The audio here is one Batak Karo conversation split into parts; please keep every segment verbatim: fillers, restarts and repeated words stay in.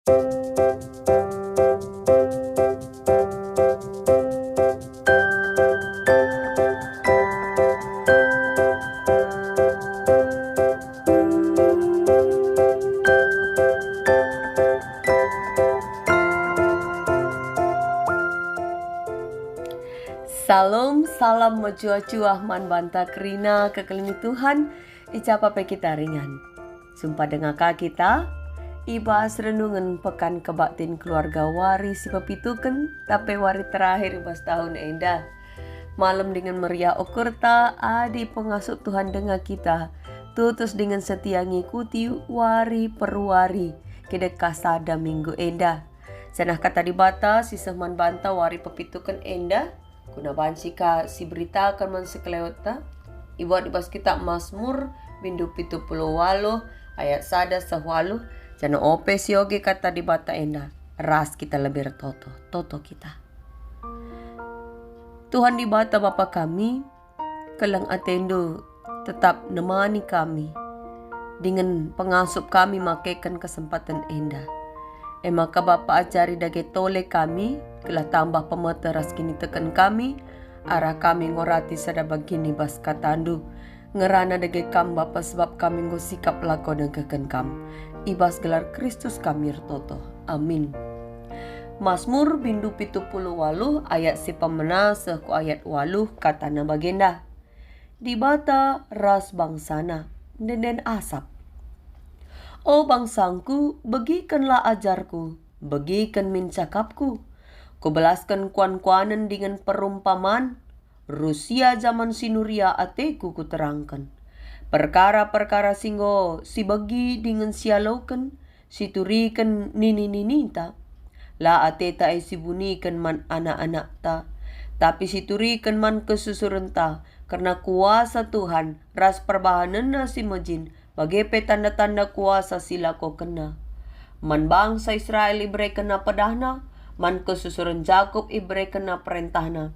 Salom, salam mejuah-juah man banta kerina kekelengen Tuhan, i ja pe kita ringan. Sumpa denga ka kita, i bas renungen Pekan Kebaktin Keluarga wari si pepituken, tapi wari terakhir i bas tahun enda. Malem dingen meriah ukurta, adi pengasup Tuhan denga kita, tutus dingen setia ngikuti wari per wari, kidekah sada minggu enda. Janah Kata Dibata si seh man banta wari pepituken enda, guna banci ka siberitaken man sekelewetta, ibuat i bas Kitap Masmur, bindu pitu puluh waluh, ayat sada seh waluh, janah ope sioge Kata Dibata enda, ras kita lebe ertoto, toto kita. Tuhan Dibata Bapa kami, keleng atendu tetap nemani kami, dingen pengasup kami makeken kesempaten enda. E maka Bapa, ajari dage tole kami, gelah tambah pemete ras kiniteken kami, arah kami ngorati sada bagin i bas katandu. Ngerana dage Kam, Bapa, sebab kami enggo sikap lako nengkehken Kam. I bas gelar Kristus kami ertoto. Amin. Masmur bindu pitu puluh waluh ayat si pemena seh ku ayat waluh katana bagenda, Dibata ras bangsaNa, ndenden asap. O bangsangku, begikenlah ajarku, begiken min cakapku. Kubelasken kuan-kuanen dingen perumpaman, rusia jaman si nuria ateku kuterangken. Perkara-perkara si enggo sibegi dingen sialoken, situriken nini-nininta. La ateta e sibuniken man anak-anakta, tapi situriken man kesusurenta, kerna kuasa Tuhan ras perbahanenNa si mejin, bage pe tanda-tanda kuasa si lakokenNa. Man bangsa Israel iberekenNa pedahNa, man kesusuren Jakup iberekenNa perentahNa.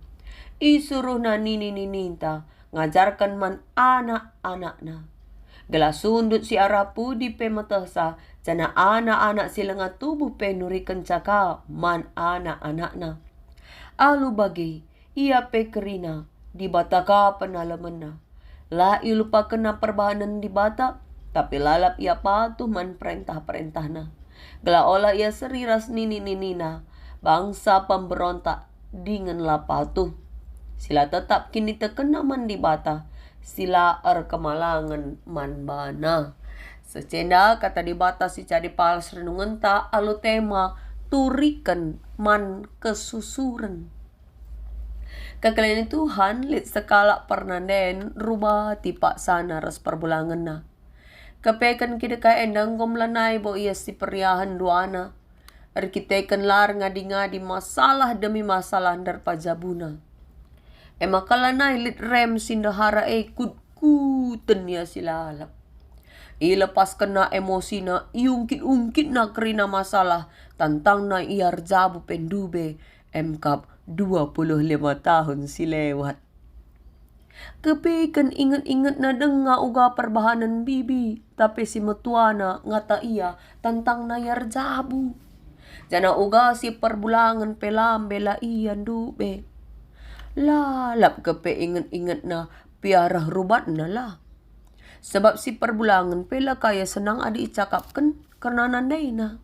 IsuruhNa nini-nininta, ngajarken man anak-anakna. Gelah sundut si arah pudi pe metehsa, janah anak-anak si langa tubuh pe nurikenca ka man anak-anakna. Alu bage, ia pe kerina, Dibata ka penalemenna. La ilupakenna perbahanen Dibata, tapi lalap ia patuh man perentah-perentahna. Gelah ola ia seri ras nini-ninina, bangsa pemberontak dingen la patuh, si la tetap kinitekenna man Dibata, si la erkemalangen man baNa. Seh enda Kata Dibata si jadi palas renungenta alu tema turiken man kesusuren. Kekelengen Tuhan, lit sekalak pernanden rubati paksana ras perbulangenna. Kepeken kidekah enda enggo melenai bo ia si periahen duana, erkiteken la erngadi-ngadi masalah demi masalah nderpa jabuna. E maka lanai lit rem si ndehara e kutkuten ia si lalap. Ilepaskenna emosina, iungkit-ungkitna kerina masalah, tantangna ia erjabu pe ndube, emkap dua puluh lima tahun si lewat. Kepeken inget-ingetna denga uga perbahanen bibi, tapi si metuana ngata ia tantangna ia erjabu. Janah uga si perbulangen pe lambe la ia ndube. Lalap kepe inget-ingetna piarah rubatna la. Sebab si perbulangen pe la ka ia senang adi icakapken kerna nandaina.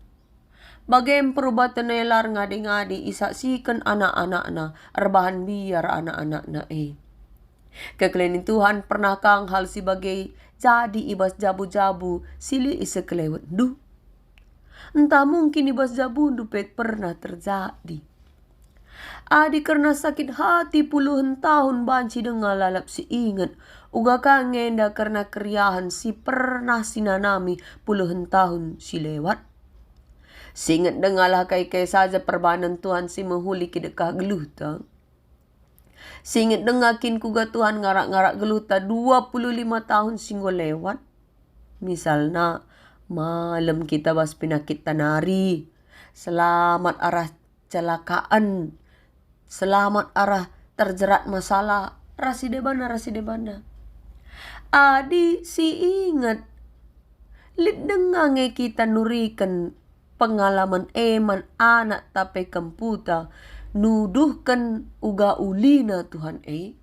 Bage mperubaten e la erngadi-ngadi isaksiken anak-anakna, erbahan mbiar anak-anakna e. Kekelengen Tuhan, pernah kang hal si bage jadi i bas jabu-jabu si lit i sekelewetndu? Ntah mungkin i bas jabundu pe pernah terjadi. Adi kerna sakit hati puluhen tahun banci denga lalap si inget, uga ka nge enda kerna keriahen si pernah sinanami puluhen tahun si lewat? Singet dengalah kai-kai saja perbahanen Tuhan si mehuli kidekah geluhta. Singet denga kin kuga Tuhan ngarak-ngarak geluhta dua puluh lima tahun si enggo lewat? Misalna, malem kita bas penakitta nari, selamat arah celakaan, selamat arah terjerat masalah, ras si debanna, ras si debanna. Adi si inget, lit denga nge kita nuriken pengalaman e man anakta pe kemputa, nuduhken uga ulina Tuhan e?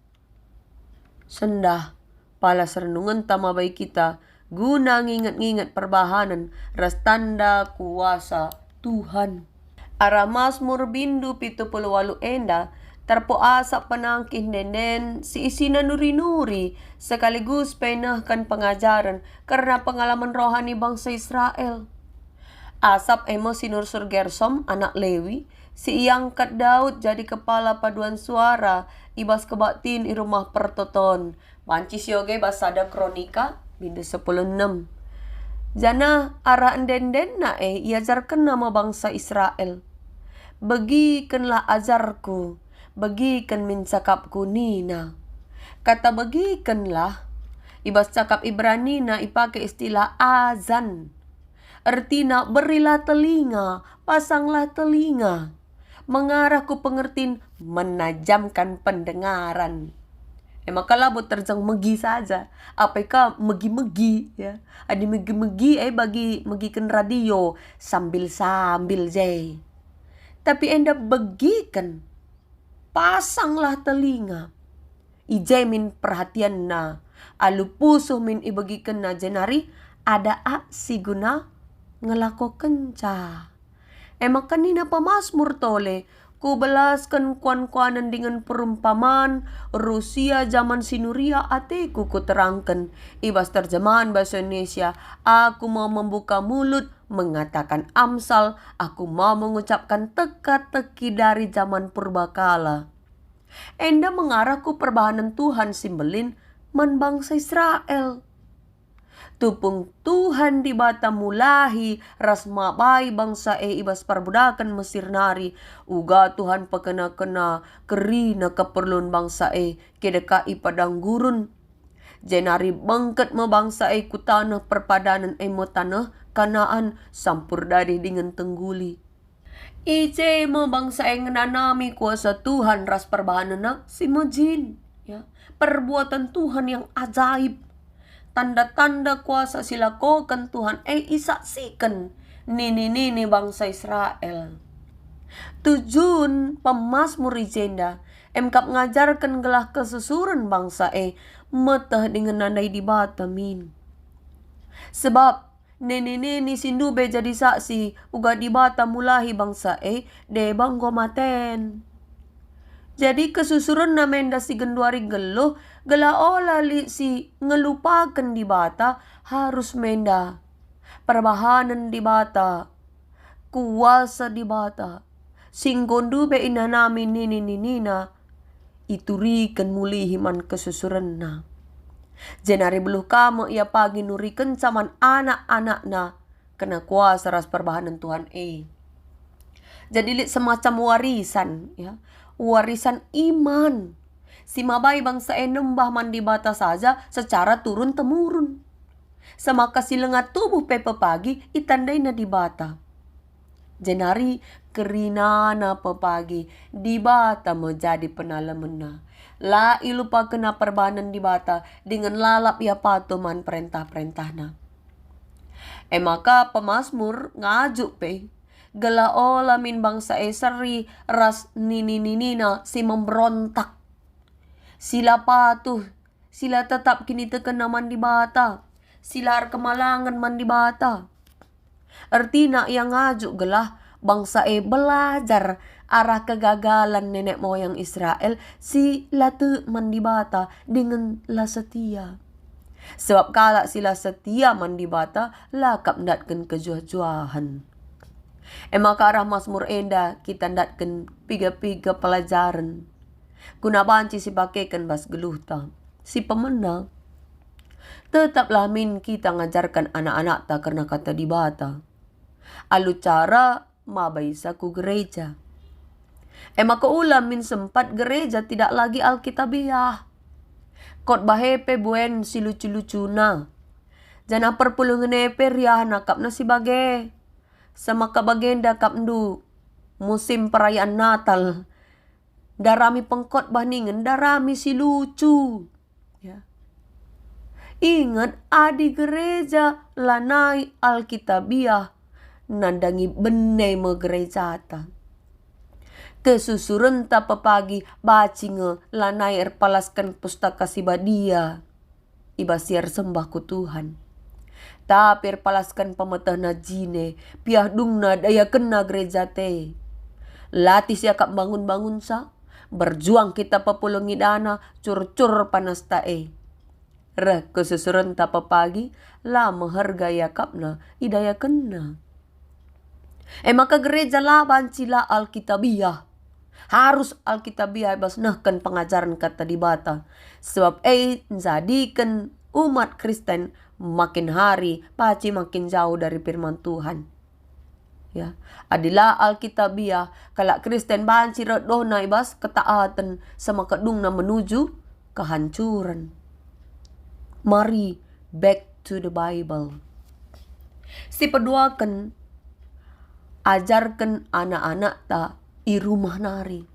Sendah, palas renungenta mabai kita guna nginget-nginget perbahanen ras tanda kuasa Tuhan. Arah Masmur bindu pitu puluh walu enda, terpuk Asap penangkih ende-enden si isina nuri-nuri, sekaligus pe nehken pengajaren kerna pengalaman rohani bangsa Israel. Asap e me si nursur Gersom, anak Lewi, si iangkat Daud jadi kepala paduan suara i bas kebaktin i Rumah Pertoton. Banci sioge bas sada Kronika, bindu sepuluh enem. Janah arah ende-endenna e iajarkenna me bangsa Israel, "Begikenlah ajarku, begiken min cakapku," nina. Kata "begikenlah" i bas cakap Ibranina ipake istilah azan. Ertina, berilah telinga, pasanglah telinga. Mengarah ku pengertin, menajamkan pendengaran. E maka labo terjeng megi saja, apai ka megi-megi, ya. Adi megi-megi, e bagi megiken radio sambil-sambil je. Tapi enda begiken, pasanglah telinga. I je min perhatianna, alu pusuh min ibegikenna jenari ada ak si guna ngelakokenca. E maka nina pemasmur tole, "Kubelasken kuan-kuanen dingen perumpaman, rusia jaman si nuria ateku kuterangken." I bas terjemahan bahasa Indonesia, "Aku mau membuka mulut, mengatakan amsal, aku mau mengucapkan teka-teki dari zaman purbakala." Enda mengarah ku perbahanen Tuhan si mbelin man bangsa Israel. Tupung Tuhan Dibata mulahi ras mabai bangsa e i bas perbudaken Mesir nari, uga Tuhan pekena-kena kerina keperlun bangsa e, keda ka i padang gurun. Jenari bengket me bangsa e ku taneh perpadanen, e me taneh Kanaan, sampur dadih dingen tengguli. I je me bangsa e ngenanami kuasa Tuhan ras perbahanenNa si mejin, ya. Perbuatan Tuhan yang ajaib, tanda-tanda kuasa si lakoken Tuhan e isaksiken nini-nini bangsa Israel. Tujun pemasmur i jenda emkap ngajarken gelah kesusuren bangsa e meteh dingen nandai Dibata min. Sebab nini-nini si ndube jadi saksi uga Dibata mulahi bangsa e deba enggo maten. Jadi kesusurenna menda si genduari nggeluh, gelah ola lit si ngelupaken Dibata, harus menda perbahanen Dibata, kuasa Dibata, si enggo ndube inanami nini-ninina, ituriken mulihi man kesusurenna. Jenari beluh ka me ia pagi nurikenca man anak-anakna kena kuasa ras perbahanen Tuhan e. Jadi lit semacam warisan, ya, warisan iman si mabai bangsa e nembah man Dibata saja secara turun-temurun. Semaka si langa tubuh pe pepagi itandaina Dibata. Jenari kerinana pepagi, Dibata me jadi penalemenna. La ilupakenna perbahanen Dibata dingen lalap ia patuh man perentah-perentahna. E maka pemasmur ngajuk pe, gelah ola min bangsa e seri ras nini-ninina si memberontak, si la patuh, si la tetap kinitekenna man Dibata, si la erkemalangen man Dibata. Ertina ia ngajuk gelah bangsa e belajar arah kegagalan nenek moyang Israel si la tek man Dibata dingen la setia. Sebab kalak si la setia man Dibata la kap ndatken kejuah-juahen. E maka arah Masmur enda kita ndatken piga-piga pelajaren guna banci sipakeken bas geluhta. Si pemena, tetaplah min kita ngajarken anak-anakta kerna Kata Dibata alu cara mabaisa ku gereja. E maka ula min sempat gereja tidak lagi Alkitabiah. Khotbah e pe buen si lucu-lucuna, janah perpulungen e pe riahna akapna si bage. Semaka bagenda akapndu musim perayaan Natal, ndarami pengkhotbah ningen ndarami si lucu. Ya. Inget, adi gereja lanai Alkitabiah, nandangi bene me gerejata. Kesusurenta pepagi banci nge lanai erpalasken Pustaka Si Badia i bas si ersembah ku Tuhan. Tapi erpalasken pemetehna jine, piah dungna dayakenna gereja te. Latih siakap mbangun-mbangunsa, berjuang kita pepulung idana, curcur panasta e. Reh kesusurenta pepagi, la meherga iakapna, idayakenna. E maka gereja la banci la Alkitabiah. Harus Alkitabiah i bas nehken pengajaren Kata Dibata. Sebab e njadiken umat Kristen makin hari paci makin jauh dari firman Tuhan. Ya, adi la Alkitabiah, kalak Kristen banci reh dohna i bas ketaaten, sema kedungna menuju kehancuren. Mari back to the Bible. Sipeduaken, ajarken anak-anakta i rumah nari.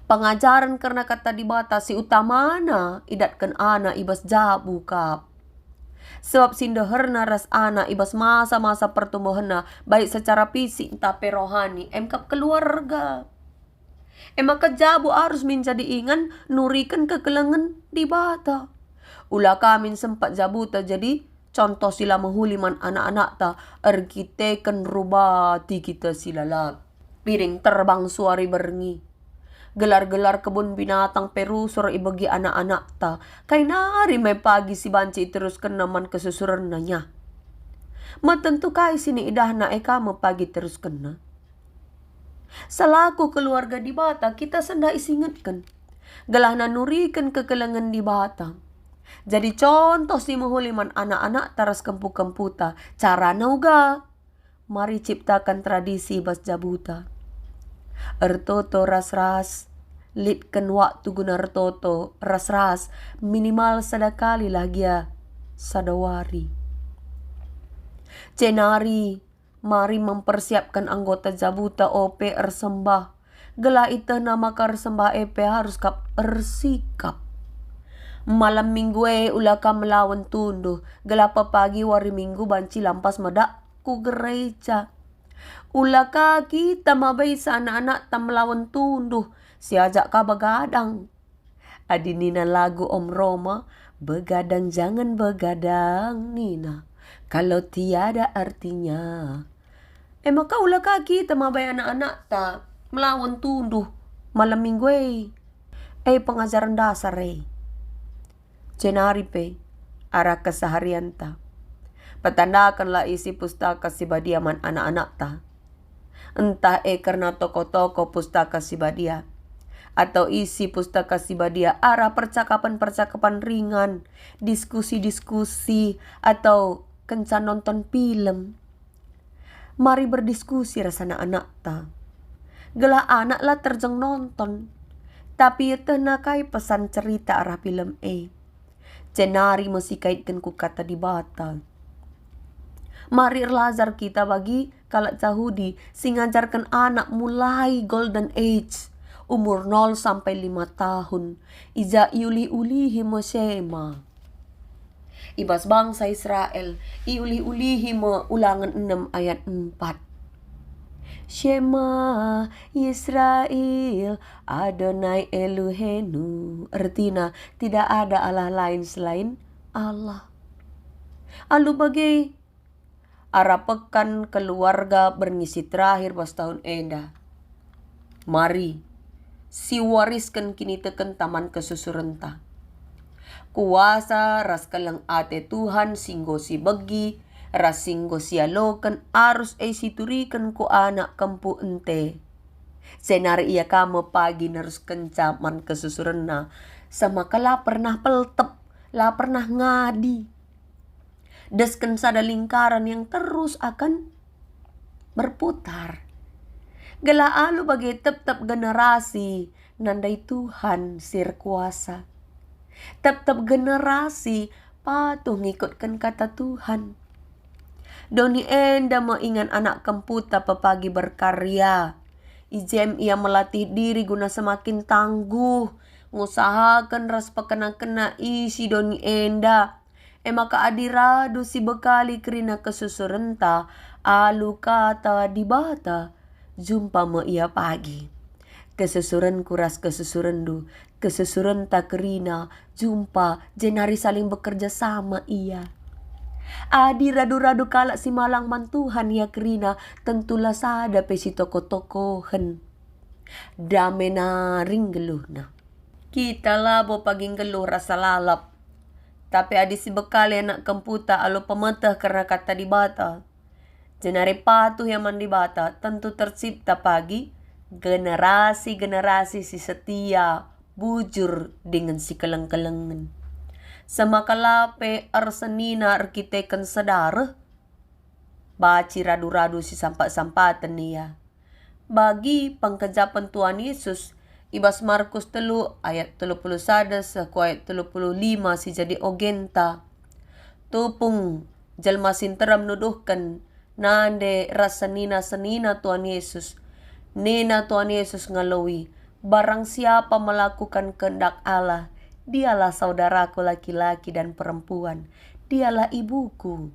Pengajaren kerna Kata Dibata si utamana idatken anak i bas jabu kap. Sebab si ndeherna ras anak i bas masa-masa pertumbuhenna, baik secara fisik ntah pe rohani, emkap keluarga. E maka jabu arus min jadi ingan nuriken kekelengen Dibata. Ula ka min sempat jabuta jadi contoh si la mehuli man anak-anakta erkiteken rubati kita si lalap. Piring terbang suari berngi. Gelar-gelar kebun binatang pe rusur ibegi anak-anakta. Kai nari me pagi si banci iteruskenna man kesusurenna nya? Ma tentu kai si niidahna e ka me pagi teruskenna. Selaku keluarga Dibata, kita sendah isingetken, gelahna nuriken kekelengen Dibata. Jadi contoh si mehuli man anak-anakta ras kempu-kemputa, carana uga. Mari ciptakan tradisi bas jabuta. Ertoto ras-ras, litken waktu guna ertoto ras-ras, minimal sada kali lah gia sada wari. Jenari, mari mempersiapkan anggota jabuta ope ersembah, gelah itehna maka ersembah e pe harus kap ersikap. Malam minggu e ula kam melawen tunduh, gelah pepagi wari minggu banci lampas medak ku gereja. Ula ka kita mabaisa anak-anakta melawen tunduh, siajak ka begadang. Adi nina lagu Om Roma, "Begadang jangan begadang," nina, "kalau tiada artinya." E maka ula ka kita mabai anak-anakta melawen tunduh malam minggu e. E pengajaren dasar e. Jenari pe, arah keseharianta. Petandakenlah isi Pustaka Si Badia man anak-anakta. Ntah e kerna toko-toko Pustaka Si Badia, atau isi Pustaka Si Badia arah percakapan-percakapan ringan, diskusi-diskusi, atau kenca nonton film. Mari berdiskusi ras anak-anakta. Gelah anak la terjeng nonton, tapi ietehna kai pesan cerita arah film e. Jenari me sikaitken ku Kata Dibata. Mari erlajar kita bagi kalak Jahudi si ngajarken anak mulai golden age, umur nol sampai lima tahun, i ja iulih-ulihi me Shema. I bas bangsa Israel, iulih-ulihi me Ulangen enem ayat empat. "Shema Israel, Adonai Elohenu," ertina, tidak ada Allah lain selain Allah. Alu bage, arah pekan keluarga berngi si terakhir bas tahun enda. Mari, siwarisken kinitekenta man kesusurenta. Kuasa ras keleng ate Tuhan si enggo sibegi ras si enggo sialoken arus e situriken ku anak kempu ente. Jenari ia ka me pagi neruskenca man kesusurenna, seh maka la pernah peltep, la pernah ngadi. Desken sada lingkaran yang terus akan berputar. Gelah alu bage tep-tep generasi nandai Tuhan si erkuasa. Tep-tep generasi patuh ngikutken Kata Tuhan. Doni enda me ingan anak kemputa pepagi berkarya. I jem ia melatih diri guna semakin tangguh, ngusahaken ras pekena-kena isi doni enda. E maka adi radu sibekali kerina kesusurenta, Alu kata Dibata, jumpa me ia pagi. Kesusurenku ras kesusurenndu, kesusurenta kerina, jumpa, jenari saling bekerja sama ia. Adi radu-radu kalak si malang man Tuhan ia kerina, tentu la sada pe si toko-tokohen. Dame nari nggeluhna. Kita labo pagi nggeluh rasa lalap. Tapi adi sibekali anak kemputa alu pemeteh kerna kata Dibata, jenari patuh ia man Dibata, tentu tercipta pagi generasi-generasi si setia, bujur, dingen si keleng-kelengen. Semaka la pe ersenina erkiteken sedareh, banci radu-radu si sampat-sampaten ia. Bagi pengkejapen Tuhan Yesus, i bas Markus telu ayat telu puluh sada seh ku ayat telu puluh lima si jadi ogenta. Tupung jelma si nterem nuduhken nande ras senina-senina Tuhan Yesus. Nina Tuhan Yesus ngaloi, "Barang siapa melakukan kehendak Allah, dialah saudaraku laki-laki dan perempuan, dialah ibuku."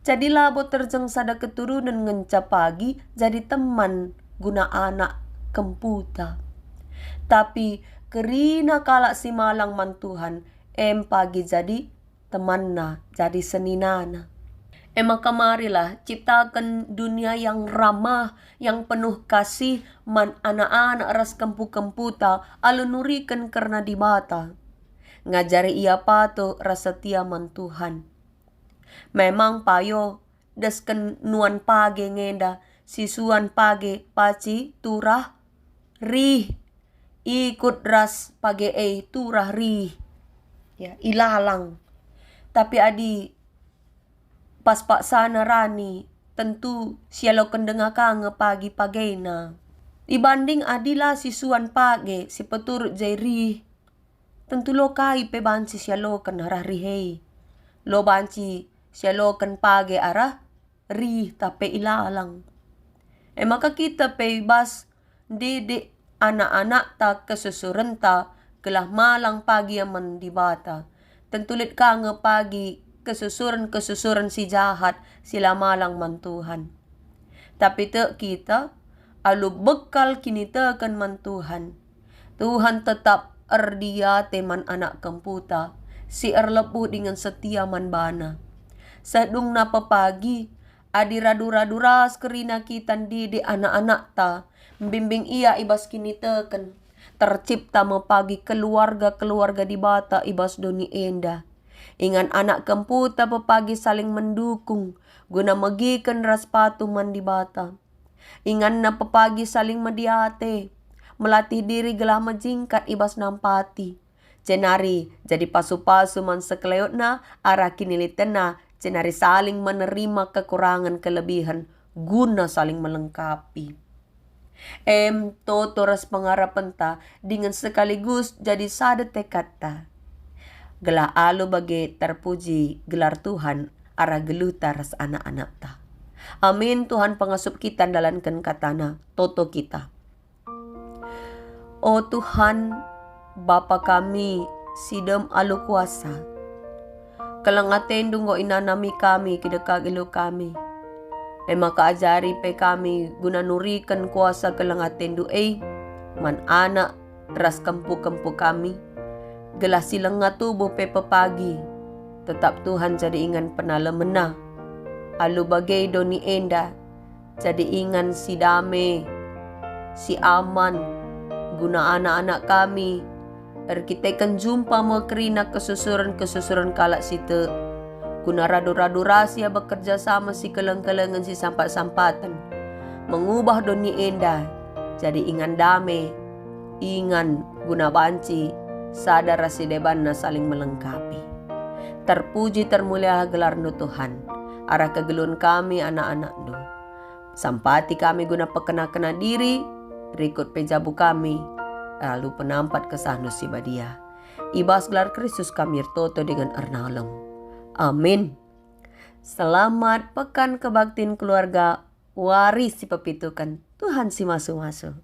Jadi labo terjeng sada keturunen ngenca pagi jadi teman guna anak kemputa. Tapi kerina kalak si malang man Tuhan, em pagi jadi temanna, jadi seninana. E maka marilah ciptaken dunia yang ramah, yang penuh kasih man anak-anak ras kempu-kemputa alu nuriken kerna Dibata. Ngajari ia patuh ras setia man Tuhan. Memang payo desken nuan page ngenda, sisuan page paci turah rih, ikut ras page e turah rih, ya, ilalang. Tapi adi pas paksana rani, tentu sialoken denga ka nge pagi pagena. Ibanding adi la sisuan page si peturut jai rih, tentu lo kai pe banci sialoken arah rih e. Lo banci sialoken page arah rih tape ilalang. E maka kita pe bas ndidik anak-anakta kesusurenta gelah malang pagi man Dibata. Tentu lit ka nge pagi kesusuren-kesusuren si jahat si la malang man Tuhan. Tapi tek kita, alu bekal kiniteken man Tuhan, Tuhan tetap erdiate man anak kemputa si erlebuh dingen setia man baNa. Sedungna pepagi, adi radu-radu ras kerina kita ndidik anak-anakta, mbimbing ia i bas kiniteken, tercipta me pagi keluarga-keluarga Dibata i bas doni enda. Ingan anak kemputa pepagi saling mendukung guna megiken ras patuh man Dibata. Inganna pepagi saling mediate, melatih diri gelah mejingkat i bas nampati. Jenari jadi pasu-pasu man sekelewetna arah kinilitenna, jenari saling menerima kekurangen kelebihen guna saling melengkapi. Em toto ras pengarapenta dingen sekaligus jadi sada tekadta. Gelah alu bage terpuji gelar Tuhan arah geluhta ras anak-anakta. Amin. Tuhan pengasup kita ndalanken kataNa, toto kita. O Tuhan, Bapa kami si dem alu kuasa, keleng ateNdu enggo inanami kami kidekah geluh kami. E maka ajari pe kami guna nuriken kuasa keleng ateNdu e man anak ras kempu-kempu kami, gelah si langa tubuh pe pepagi, tetap Tuhan jadi ingan penalemenna. Alu bage doni enda jadi ingan si dame, si aman, guna anak-anak kami, erkiteken jumpa me kerina kesusuren-kesusuren kalak si tek, guna radu-radu ras ia bekerja sama si keleng-kelengen si sampat-sampaten, mengubah doni enda jadi ingan dame, ingan guna banci sada ras si debanna saling melengkapi. Terpuji termulialah gelarNdu Tuhan, arah kegeluhen kami anak-anakNdu. Sampati kami guna pekena-kena diri, rikut pe jabu kami, alu penampat KesahNdu si Badia. I bas gelar Kristus kami ertoto dingen ernalem. Amin. Selamat Pekan Kebaktin Keluarga, wari si pepituken. Tuhan si masu-masu.